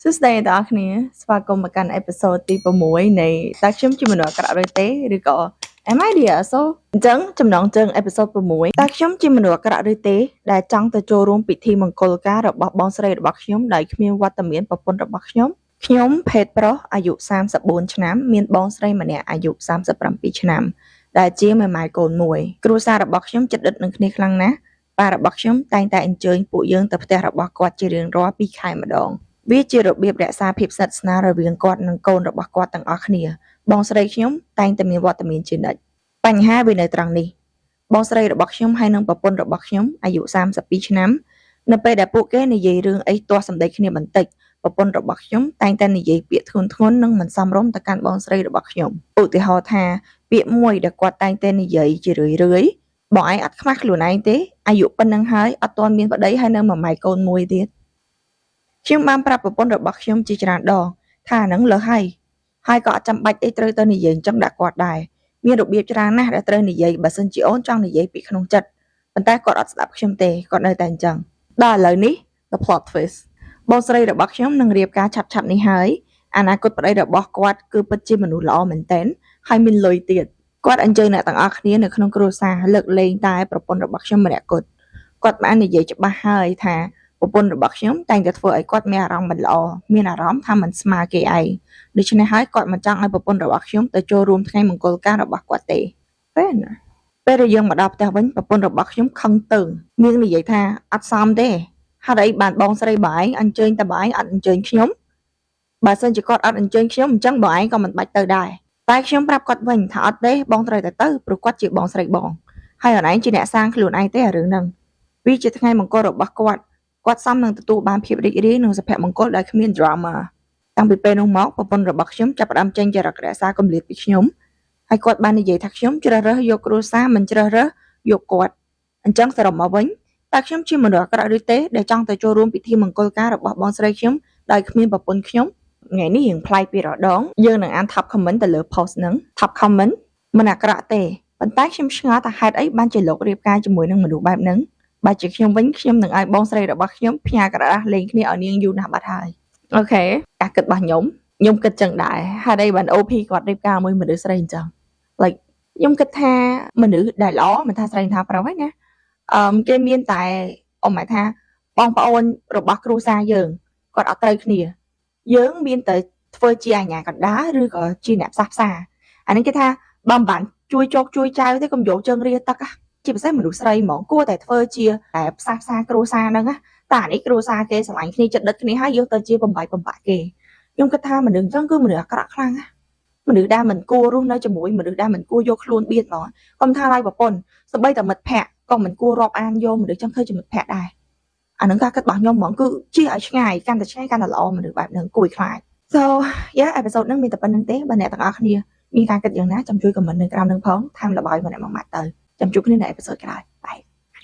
សួស្តីអ្នកទាំងអស់គ្នាស្វាគមន៍មកកាន់episode ទី6នៃតើខ្ញុំជាមនុស្សអាក្រក់ឬទេឬក៏ Am I the asshole? អញ្ចឹងចំណងជើង episode 6តើខ្ញុំជាមនុស្សអាក្រក់ឬទេដែលចង់ទៅចូលរួមពិធីមង្គលការរបស់បងស្រីរបស់ខ្ញុំដោយគ្មានវត្តមានប្រពន្ធរបស់ខ្ញុំខ្ញុំភេទប្រុសអាយុ34ឆ្នាំមានបងស្រីម្នាក់អាយុ37ឆ្នាំដែលជាមេម៉ាយកូនមួយគ្រួសាររបស់ខ្ញុំជិតដិតនឹងគ្នាខ្លាំងណាស់ប៉ារបស់ខ្ញុំតែងតែអញ្ជើញពួកយើងទៅផ្ទះរបស់គាត់ជារៀងរាល់2ខែម្ដង វាជារបៀបរក្សាភាពស្និទ្ធស្នាលរវាងគាត់និងកូនរបស់គាត់ទាំងអស់គ្នា បងស្រីខ្ញុំតែងតែមានវត្តមានជានិច្ចបញ្ហាវានៅត្រង់នេះ បងស្រីរបស់ខ្ញុំហើយនិងប្រពន្ធរបស់ខ្ញុំអាយុ32ឆ្នាំ នៅពេលដែលពួកគេនិយាយរឿងអីទាស់សម្ដីគ្នាបន្តិចប្រពន្ធរបស់ខ្ញុំតែងតែនិយាយពាក្យធ្ងន់ធ្ងរនិងមិនសមរម្យទៅកាន់បងស្រីរបស់ខ្ញុំឧទាហរណ៍ថាពាក្យមួយដែលគាត់តែងតែនិយាយជារឿយៗបងឯងអត់ខ្មាស់ខ្លួនឯងទេអាយុប៉ុណ្ណឹងហើយអត់ទាន់មានប្តីហើយនៅមួយម៉ាយកូនមួយទៀតខ្ញុំបានប្រាប់ប្រពន្ធរបស់ខ្ញុំជាច្រើនដងថាអាហ្នឹងលើសហើយហើយក៏អត់ចាំបាច់អីត្រូវទៅនិយាយអញ្ចឹងដាក់គាត់ដែរមានរបៀបច្រើនណាស់ដែលត្រូវនិយាយបើសិនជាអូនចង់និយាយពីក្នុងចិត្តប៉ុន្តែគាត់អត់ស្ដាប់ខ្ញុំទេគាត់នៅតែអញ្ចឹងដល់ឥឡូវនេះ the plot twist បងស្រីរបស់ខ្ញុំនឹងរៀបការឆាប់ៗនេះហើយអនាគតប្តីរបស់គាត់គឺពិតជាមនុស្សល្អមែនទែនហើយមានលុយទៀតគាត់អញ្ជើញអ្នកទាំងអស់គ្នានៅក្នុងគ្រួសារលើកលែងតែប្រពន្ធរបស់ខ្ញុំម្នាក់គត់គាត់បាននិយាយច្បាស់ហើយថាប្រពន្ធរបស់ខ្ញុំតែងតែធ្វើឲ្យគាត់មានអារម្មណ៍មិនល្អមានអារម្មណ៍ថាមិនស្មើគេឯងដូច្នេះហើយគាត់មិនចង់ឲ្យប្រពន្ធរបស់ខ្ញុំទៅចូលរួមថ្ងៃមង្គលការរបស់គាត់ទេពេលណាពេលដែលយើងមកដល់ផ្ទះវិញប្រពន្ធរបស់ខ្ញុំខឹងតើងនាងនិយាយថាអត់សមទេហេតុអីបានបងស្រីបងឯងអញ្ជើញតែបងឯងអត់អញ្ជើញខ្ញុំបើសិនជាគាត់អត់អញ្ជើញខ្ញុំអញ្ចឹងបងឯងក៏មិនបាច់ទៅដែរតែខ្ញុំប្រាប់គាត់វិញថាអត់ទេបងត្រូវតែទៅព្រោះគាត់ជាបងស្រីបងហើយអូនឯងជាអ្នកសាងខ្លួនឯងទេអារឿងហ្នឹងវាជាថ្ងៃមង្គលរបស់គាត់គាត់សមនឹងទទួលបានភាពរីករាយនិងសុភមង្គលដោយគ្មាន drama តាំងពីពេលនោះមកប្រពន្ធរបស់ខ្ញុំចាប់ផ្ដើមចេញចរិតរក្សាគម្លាតពីខ្ញុំហើយគាត់បាននិយាយថាខ្ញុំជ្រើសរើសយកគ្រួសារមិនជ្រើសរើសយកគាត់អញ្ចឹងសរុបមកវិញតើខ្ញុំជាមនុស្សអាក្រក់ឬទេដែលចង់ទៅចូលរួមពិធីមង្គលការរបស់បងស្រីខ្ញុំដោយគ្មានប្រពន្ធខ្ញុំថ្ងៃនេះរៀងប្លែកពីរដងយើងនឹងអាន top comment ទៅលើ post ហ្នឹង top comment មិនអាក្រក់ទេប៉ុន្តែខ្ញុំឆ្ងល់ថាហេតុអីបានជាលោករៀបការជាមួយនឹងមនុស្សបែបហ្នឹងបើជាខ្ញុំវិញខ្ញុំនឹងឲ្យបងស្រីរបស់ខ្ញុំផ្ញើក្រដាសលេងគ្នាឲ្យនាងយូរណាស់បាត់ហើយ okay ការគិតរបស់ខ្ញុំខ្ញុំគិតចឹងដែរហេតុអីបាន OP គាត់រៀបការមួយមនុស្សស្រីអញ្ចឹង like ខ្ញុំគិតថាមនុស្សដែលល្អមិនថាស្រីមិនថាប្រុសទេណាអឺគេមានតែអមហៅថាបងប្អូនរបស់គ្រួសារយើងគាត់អត់ត្រូវគ្នា យើងមានតែធ្វើជាអាជ្ញាកណ្ដាលឬក៏ជាអ្នកផ្សះផ្សាអានេះគេថាបើមិនបានជួយជោគជួយចៅទេកុំយកជើងរាទឹកជាពិសេសមនុស្សស្រីហ្មងគួរតែធ្វើជាតែផ្សះផ្សាគ្រួសារហ្នឹងណាតែអានេះគ្រួសារគេស្រឡាញ់គ្នាចិត្តដិតគ្នាហើយយើងទៅជាបំបាយបំបាក់គេខ្ញុំគិតថាមនុស្សអញ្ចឹងគឺមនុស្សអាក្រក់ខ្លាំងណាមនុស្សដែលមិនគួររស់នៅជាមួយមនុស្សដែលមិនគួរយកខ្លួនបៀតហ្មងកុំថាឡើយប្រពន្ធសម្បីតែមិត្តភ័ក្តិក៏មិនគួររាប់អានយកមនុស្សចឹងធ្វើជាមិត្តភ័ក្តិដែរអានឹងការគិតរបស់ខ្ញុំហ្មងគឺជាឲ្យឆ្ងាយកាន់តែឆ្ងាយកាន់តែល្អមនុស្សបែបហ្នឹងគួរឲ្យខ្លាច So yeah, episode ហ្នឹងមានតែប៉ុណ្្នឹងទេបើអ្នកទាំងអស់គ្នាមានការគិតយ៉ាងណាចាំជួយ comment នៅក្រោមនឹងផងថែមល្បាយម្នាក់មួយម៉ាត់ទៅចាំជួបគ្នានៅ episode ក្រោយ។